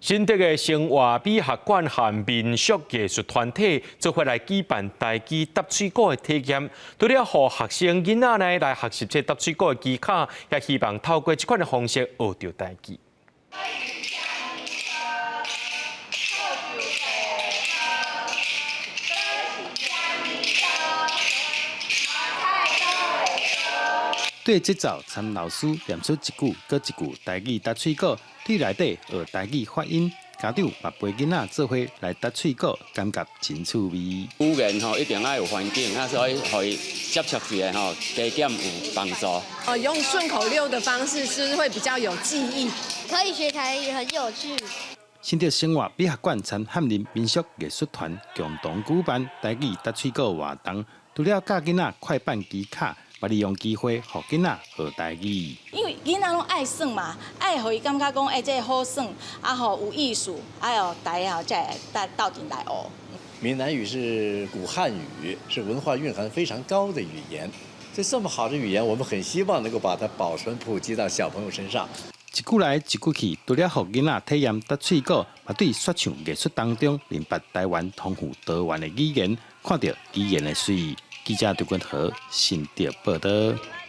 新竹的生活美學館和民俗藝術團體做伙來舉辦台語答嘴鼓的體驗，除了予學生囡仔呢來學習這答嘴鼓的技巧，也希望透過這款的方式學著台語。對節奏參老師念出一句閣一句台語答嘴鼓，對內底學台語發音，家長嘛陪囡仔做伙來答嘴鼓，感覺真趣味。語言吼一定愛有環境，啊，所以予伊接觸起來吼，加減有幫助。哦，用順口溜的方式是會比較有記憶，可以學台語，很有趣。新竹生活美學館參翰林民俗藝術團共同舉辦台語答嘴鼓活動，除了教囡仔快板技巧，嘛利用機會予囡仔學台語。因為囡仔攏愛耍嘛，愛予伊感覺講，欸，這個好耍，啊吼有意思，啊予台語才會鬥陣來學。閩南語是古漢語，是文化蘊含非常高的語言。這麼好的語言，我們很希望能夠把它保存普及到小朋友身上。一句來一句去，除了予囡仔體驗答嘴鼓，嘛對說唱藝術當中明白台灣豐富多元的語言，看著語言的媠。記者張君和新竹報導。